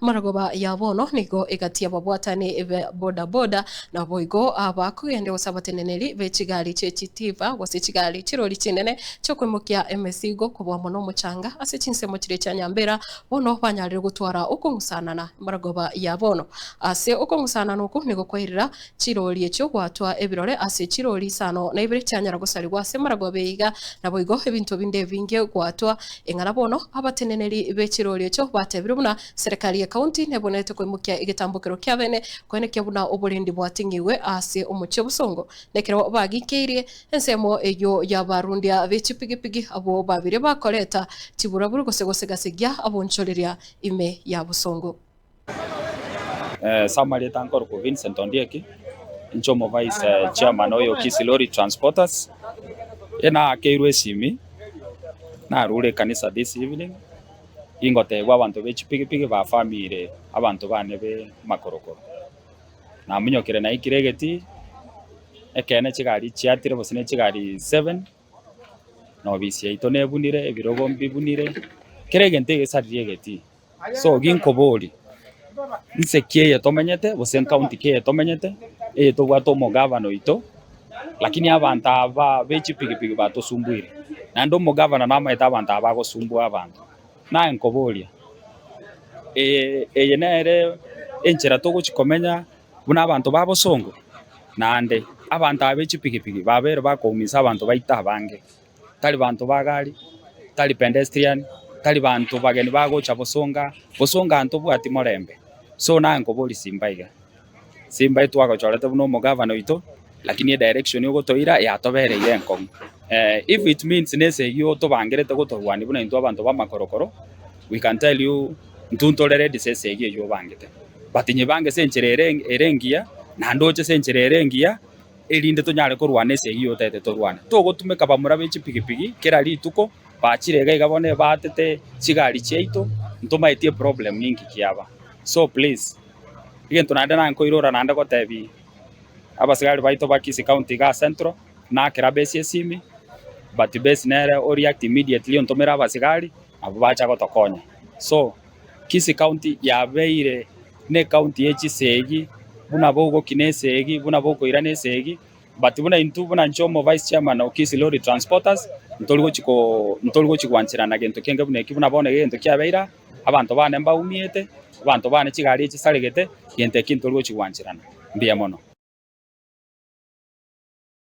Marogoba ya bono nigo egati y'ababwatani be bodaboda, naboigo abakogenda gose abateneneri be chigari chie chitipa gose chigari chirori chinene chi'okoimokia emesigo kobua mono omochanga ase chinsemo chiria chia Nyambera bono banyarire gotwara okong'usanana marogoba ya bono. Ase okong'usanana oko nigo kwairera chirori echio gwatwa ebirore ase chirori isano na ibere chianyara gosarigwa ase marogoba iga, naboigo ebinto binde ebinge gwatwa Eng'ana bono, abateneneri be chirori echio batebire buna serekari ye county nebwenerete koimokia egetambokero kiabene koenekia buna oborendi bwating'igwe ase omochie obosongo. Nekero bagikeirie ensemo eyio y'abarundia be chipigipigi abwo babire bakoreta chiburaburu gose gosegasegia abonchoreria ime ya bosongo. Ase amarieta nkorokwa Vincent Ondieki, inche omo vice chairman oyo Kisii Lorry Transporters, naakeirwe esimi, narure ekanisa this evening, ingotebwa abanto be chipigipigi bafamire abanto bane be makorokoro. Namunyokire naikire egetii, ekeene chigari chiatire gose ne chigari seven, na obisi yaito nebunire, ebirogo mbibunire, kera egento egesaririe egetii. So ginkoboria, nse ki eye tomenyete gose nkaunti ki eye tomenyete eye tobwate omogavana oito, lakini abanto aba be chipigipigi batosumbuire. Naende omogavana namaete abanto aba bagosumbua abanto. Naye nkoboria, eye eye nere enchera togochi komenya buna abanto ba bosongo? Naende abanto aba be chipigipigi babeire bakoumisa abanto baito abange. tari banto ba gari, tari pedestrian, tari banto bageni bagocha bosonga, bosonga ntobwati morembe. So naye nkoboria Simba iga, Simba etwagochorete buna omogavana oito, lakini edirection ogotoira yatobereire enkong'u. If it means na esegi otobangerete gotorwania buna intwe abanto ba amakorokoro, we can tell you intwe ntore ready ase esegi eywo obangete. But nyebange ase enchera ere ere engiya, naende oche ase enchera ere engiya. erinde tonyare korwana esegi otagete torwane. Togotumeka bamura be chipigipigi kera rituko, bachire iga iga bono ebaatete chigari chiaito, ntomaeti eproblem ninki kiaba. So please, egento naende nankoirora naende gotebi abasigari baito ba Kisii County igaa Central, nakera base esimi, but base nere o react immediately ontomere abasigari, nabwo bacha gotokonya. So, Kisii County yabeire necounty ye chisegi, buna bogokina esegi, buna bokoirana esegi, but buna intwe buna inche omo vice chairman o Kisii Lorry Transporters, ntori gochi ko ntori gochi gwancherana gento kenge buna eki, buna bono iga egento kiabeire aa, abanto bane mbaumiete, abanto bane chigari echisaregete, gento eki ntori gochi gwancherana. Mbuya mono.